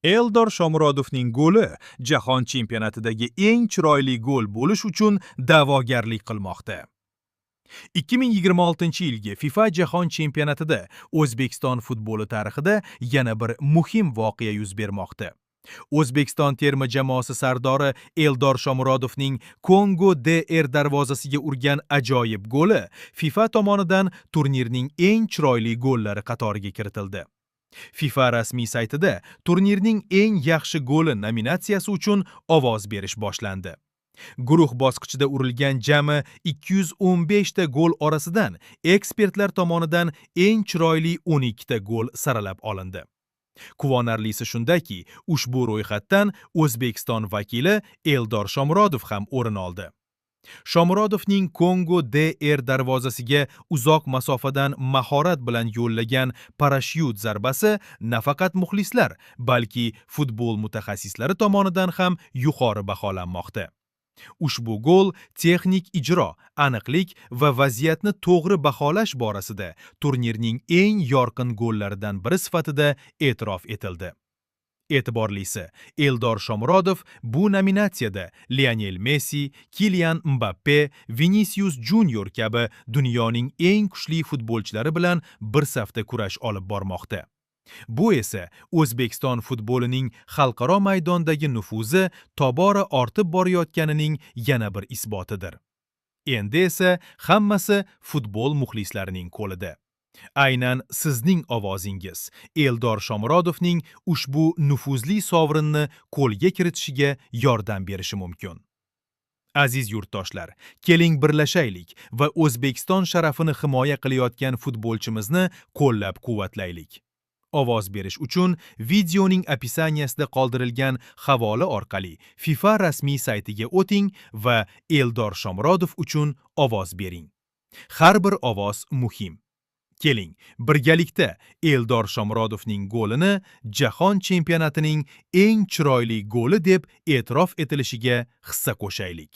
Eldor Shomurodovning goli jahon chempionatidagi eng chiroyli gol bo'lish uchun da'vogarlik qilmoqda. 2026-yilgi FIFA Jahon chempionatida O'zbekiston futboli tarixida yana bir muhim voqea yuz bermoqda. O'zbekiston terma jamoasi sardori Eldor Shomurodovning Kongo DR darvozasiga urgan ajoyib goli FIFA tomonidan turnirning eng chiroyli gollari qatoriga kiritildi. FIFA rasmiy saytida turnirning eng yaxshi goli nominatsiyasi uchun ovoz berish boshlandi. Guruh bosqichida urilgan jami 215 ta gol orasidan ekspertlar tomonidan eng chiroyli 12 ta gol saralab olindi. Quvonarlisi shundaki, ushbu ro'yxatdan O'zbekiston vakili Eldor Shomurodov ham o'rin oldi. Shomurodovning Kongo DR darvozasiga uzoq masofadan mahorat bilan yo'llagan parashyut zarbasi nafaqat muxlislar, balki futbol mutaxassislari tomonidan ham yuqori baholanmoqda. Ushbu gol texnik ijro, aniqlik va vaziyatni to'g'ri baholash borasida turnirning eng yorqin gollaridan biri sifatida e'tirof etildi. E'tiborlisi, Eldor Shomurodov bu nominatsiyada Lionel Messi, Kilian Mbappe, Vinicius Junior kabi dunyoning eng kuchli futbolchilari bilan bir safda kurash olib bormoqda. Bu esa O'zbekiston futbolining xalqaro maydondagi nufuzi tobora ortib borayotganining yana bir isbotidir. Endi esa hammasi futbol muxlislarining qo'lida. Aynan sizning ovozingiz Eldor Shomurodovning ushbu nufuzli sovrinni qo'lga kiritishiga yordam berishi mumkin. Aziz yurtdoshlar, keling, birlashaylik va O'zbekiston sharafini himoya qilayotgan futbolchimizni qo'llab-quvvatlaylik. Ovoz berish uchun videoning описание sida qoldirilgan havola orqali FIFA rasmiy saytiga o'ting va Eldor Shomurodov uchun ovoz bering. Har bir ovoz muhim. Keling, birgalikda Eldor Shomurodovning golini jahon chempionatining eng chiroyli goli deb e'tirof etilishiga hissa qo'shaylik.